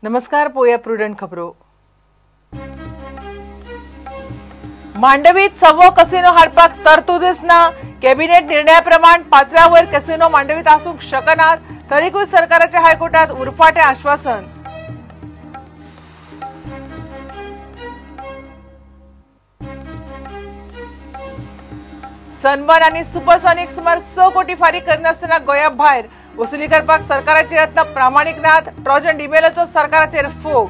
नमस्कार, पोया प्रुडंट खबरो. मांडवीत सव्वो कसिनो हाडपाक तरतूदच ना. कॅबिनेट निर्णयाप्रमाण पांचव्या वयर कसिनो मांडवीत आसूंक शकनात, तरीकूय सरकाराच्या हायकोर्टात उरफाटें आश्वासन. सनबर्न आनी सुपरसॉनिक सुमार 6 कोटी फारीक करनासतना गोंया भायर वसुली करपाक सरकाराचे यत्न प्रामाणीक नात. ट्रोजन डिमेलोचो सरकाराचेर फोग.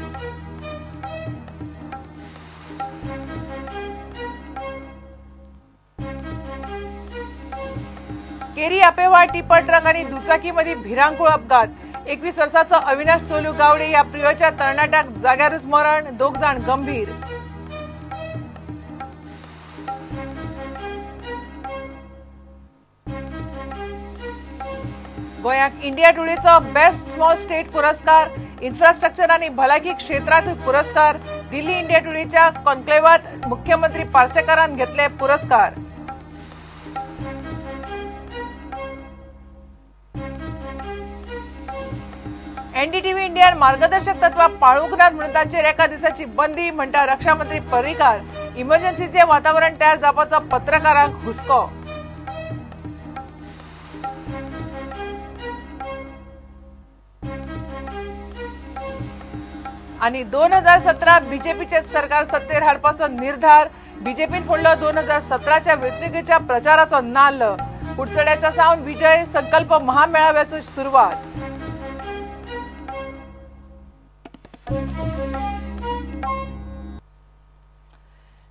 केरी आपेवा टिपर ट्रक आनी दुचाकी मदीं भिरांकूळ अपघात. 21 वर्साचो अविनाश चोलू गावडे ह्या प्रियोच्या तरणाट्याक जाग्यारूच मरण, 2 जाण गंभीर. गोंयाक इंडिया टुडेचो बेस्ट स्मॉल स्टेट पुरस्कार. इन्फ्रास्ट्रक्चर आनी भलायकी क्षेत्रांत पुरस्कार. दिल्ली इंडिया टुडेच्या कॉन्क्लेवात मुख्यमंत्री पार्सेकारान घेतले पुरस्कार. एनडीटीव्ही इंडियान मार्गदर्शक तत्वां पाळूंक नात म्हणून तांचेर एका दिसाची बंदी, म्हणटा रक्षामंत्री पर्रीकार. इमर्जन्सीचें वातावरण तयार जावपाचो पत्रकारांक हुस्को. आनी 2017 बीजेपीचे सरकार सत्तेर हाडपाचो निर्धार. बीजेपीन फोडलो 2017च्या वेंचणुकेच्या प्रचाराचो नाल्ल. कुडचड्याचा सावन विजय संकल्प महामेळाव्याची सुरवात.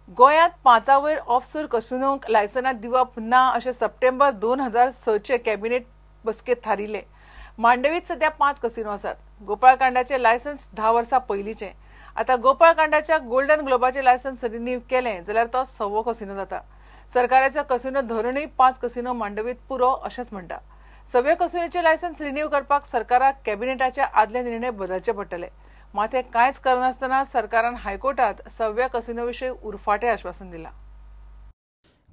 गोंयांत 5 वयर ऑफशोर कसिनोंक लायसनां दिवप ना अशें सप्टेंबर 2006 कॅबिनेट बसकेंत थारिल्लें. मांडवीत सध्या 5 कसिनो आसात. गोपाळकांडाचे लायसन्स 10 वर्सां पयलींचें. आतां गोपाळकांडाच्या गोल्डन ग्लोबाचें लायसन्स रिन्यू केलें जाल्यार तो 6वो कसिनो जाता. सरकाराचो कसिनो धोरणूय 5 कसिनो मांडवीत पुरो अशेंच म्हणटा. सगळे कसिनोचे लायसन्स रिन्यू करपाक सरकाराक कॅबिनेटाचे आदले निर्णय बदलचे पडटले. मात हें कांयच करनासतना सरकारान हायकोर्टात सव्या कसिनो विशीं उरफाटें आश्वासन दिलां.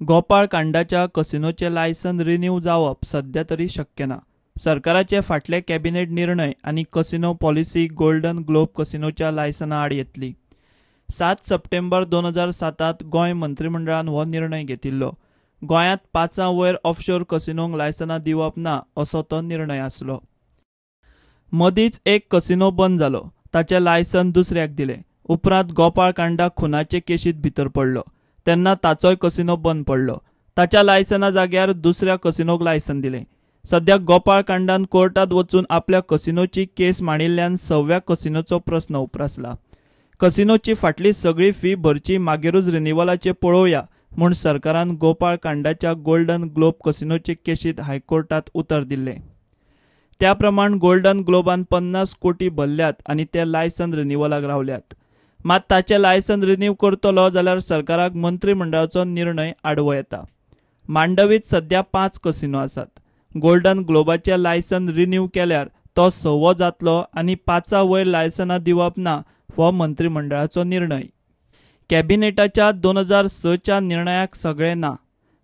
गोपाळकांडाच्या कसिनोचें लायसन रिन्यू जावप सध्या तरी शक्य ना. सरकाराचे फाटले कॅबिनेट निर्णय आनी कसिनो पॉलिसी गोल्डन ग्लोब कसिनोच्या लायसना आड येतली. 7 सप्टेंबर 2007 गोंय मंत्रिमंडळान हो निर्णय घेतिल्लो. गोंयांत 5 वयर ऑफशोर कसिनोंक लायसनां दिवप ना असो तो निर्णय आसलो. मदींच एक कसिनो बंद जालो, ताचें लायसन दुसऱ्याक दिलें. उपरांत गोपाळकांडा खुनाचे केशींत भितर पडलो तेन्ना ताचोय कसिनो बंद पडलो. ताच्या लायसना जाग्यार दुसऱ्या कसिनोक लायसन दिलें. सध्या गोपाळकांडान कोर्टात वचून आपल्या कसिनोची केस मांडिल्ल्यान 6व्या कसिनोचो प्रस्न उप्रासला. कसिनोची फाटली सगळी फी भरची मागीरूच रिन्युअलाचें पळोवया म्हूण सरकारान गोपाळकांडाच्या गोल्डन ग्लोब कसिनोचे केशींत हायकोर्टात उतर दिल्लें. त्या प्रमाण गोल्डन ग्लोबान 50 कोटी भरल्यात आनी ते लायसन रिन्युअलाक रावल्यात. मात ताचें लायसन रिन्यू करतलो जाल्यार सरकाराक मंत्रिमंडळाचो निर्णय आडवो येता. मांडवीत सध्या 5 कसिनो आसात. गोल्डन ग्लोबाचें लायसन रिन्यू केल्यार तो 6वो जातलो आनी 5 वयर लायसनां दिवप ना हो मंत्रिमंडळाचो निर्णय. कॅबिनेटाच्या 2006च्या निर्णयाक सगळें ना.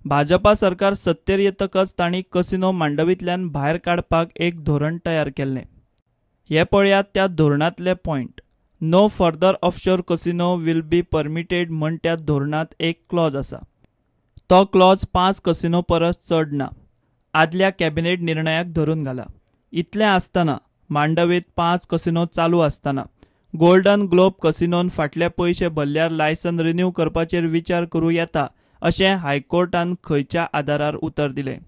भाजपा सरकार सत्तेर येतकच तांणी कसिनो मांडवींतल्यान भायर काडपाक एक धोरण तयार केल्लें. हे पळयात त्या धोरणांतले point. No further offshore casino will be permitted म्हण त्या धोरणांत एक क्लॉज आसा. तो क्लॉज 5 कसिनो परस चड ना. आदल्या कॅबिनेट निर्णयाक धरून घाला. इतलें आसतना मांडवीत 5 कसिनो चालू आसतना गोल्डन ग्लोब कसिनोन फाटले पयशे भरल्यार लायसन रिन्यू करपाचेर विचार करूं येता अशें हायकोर्टान खंयच्या आदारार उतर दिलें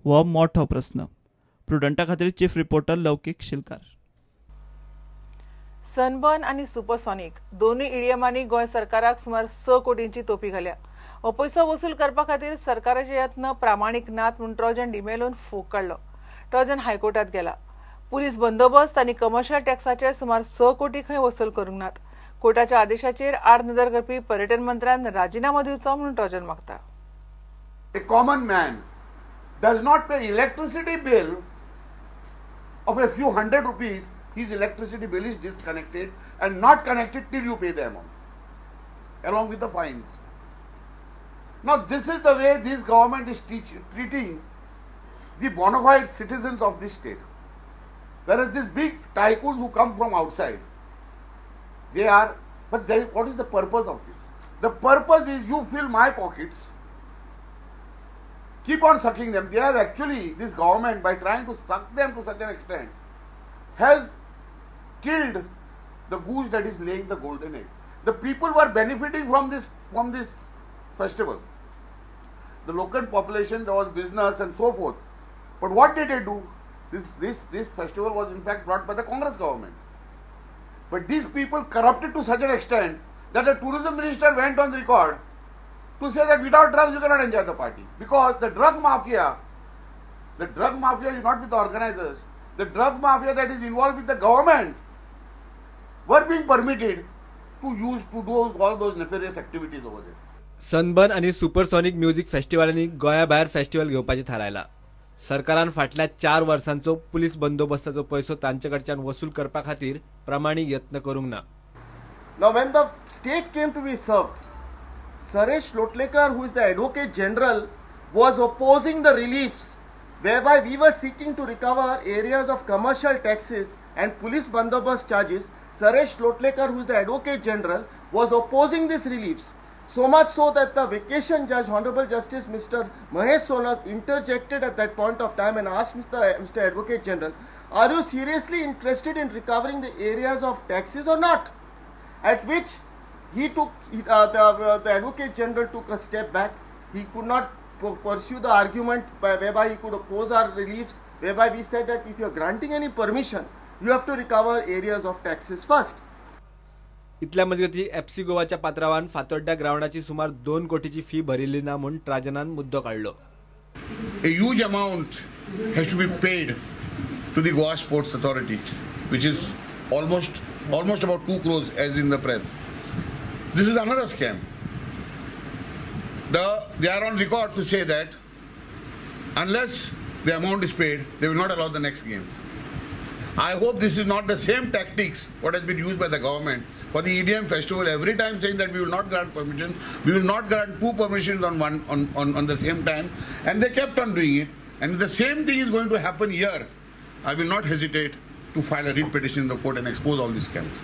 हो मोठो प्रस्न. प्रुडंटा खातीर chief reporter Laukik Shilkar. Sunburn आनी सुपरसॉनिक दोनूय इडियमांनी गोंय सरकाराक सुमार 6 कोटींची तोपी घाल्या. हो पयसो वसूल करपा खातीर सरकाराचे यत्न प्रामाणीक नात म्हूण ट्रोजन डिमेलोन फोग काडलो. ट्रोजन हायकोर्टात गेला. पुलीस बंदोबस्त आनी कमर्शियल टॅक्साचे सुमार 6 कोटी खंय वसूल करूंक नात. कोर्टाच्या आदेशाचेर आड नदर करपी पर्यटन मंत्र्यान राजिनामो दिवचो म्हणून ट्रोजन मागता. A common man does not pay electricity bill of a few hundred rupees, his electricity bill is disconnected and not connected till you pay the amount, along with the fines. Now this is the way this government is treating the bona fide citizens of this state. Whereas these big tycoons who come from outside, They are, but what is the purpose of this? The purpose is you fill my pockets, keep on sucking them. They are actually, this government, by trying to suck them to such an extent, has killed the goose that is laying the golden egg. The people were benefiting from this festival. The local population, there was business and so forth. But what did they do? This festival was in fact brought by the Congress government. But these people corrupted to such an extent that the tourism minister went on record to say that without drugs you cannot enjoy the party. Because the drug mafia is not with the organizers. The drug mafia that is involved with the government were being permitted to use to do all those nefarious activities over there. Sunburn आणि supersonic music फेस्टिवलांनी गोंया भायर festival घेवपाचें थारायलां. सरकारान फाटल्या 4 वर्सांचो police बंदोबस्ताचो पैसो तांचे कडच्यान वसूल करपा खातीर प्रामाणीक यत्न करूंक ना. Now when the state came to be served, Suresh Lotlekar, who is the Advocate General, was opposing the reliefs whereby we were seeking to recover areas of commercial taxes and police bandobast charges. Suresh Lotlekar, who is the Advocate General, was opposing these reliefs. So much so that the vacation judge, Honorable Justice Mr. Mahesh Sonak, interjected at that point of time and asked Mr. Advocate General, are you seriously interested in recovering the areas of taxes or not? At which he took, the Advocate General took a step back. He could not pursue the argument whereby he could oppose our reliefs, whereby we said that if you are granting any permission, you have to recover areas of taxes first. इतल्या मजगती FC गोवाच्या पात्रावान फातोड्ड्या ग्रावंडाची सुमार 2 कोटीची fee भरिल्ली ना म्हूण ट्राजनान मुद्दो काडलो. A huge amount has to be paid to the Goa Sports Authority, which is almost about 2 crores as in the press. This is another scam. They are on record to say that unless the amount is paid, they will not allow the next game. I hope this is not the same tactics what has been used by the government for the EDM festival, every time saying that we will not grant permission, we will not grant 2 permissions on one on the same time, and they kept on doing it. And if the same thing is going to happen here, I will not hesitate to file a writ petition in the court and expose all these scams.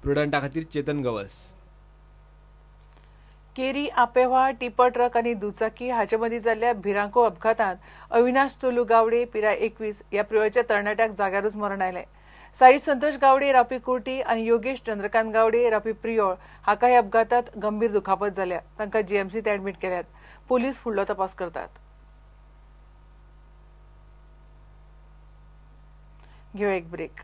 प्रुडंटा खातीर चेतन गवस. केरी आपेवा tipper truck आनी दुचाकी हाचे मदीं जाल्ल्या भिरांकूळ अपघातांत अविनाश चोलू गावडे पिराय 21 ह्या प्रियोळच्या तरणाट्याक जाग्यारूच मरण आयलें. साई संतोष गावडे रावपी कुर्टी आनी योगेश चंद्रकांत गावडे रावपी प्रियोळ हाका ह्या अपघातांत गंभीर दुखापत जाल्या. तांकां जीएमसींत ऍडमीट केल्यात. पोलीस फुडलो तपास करतात. घेवया एक ब्रेक.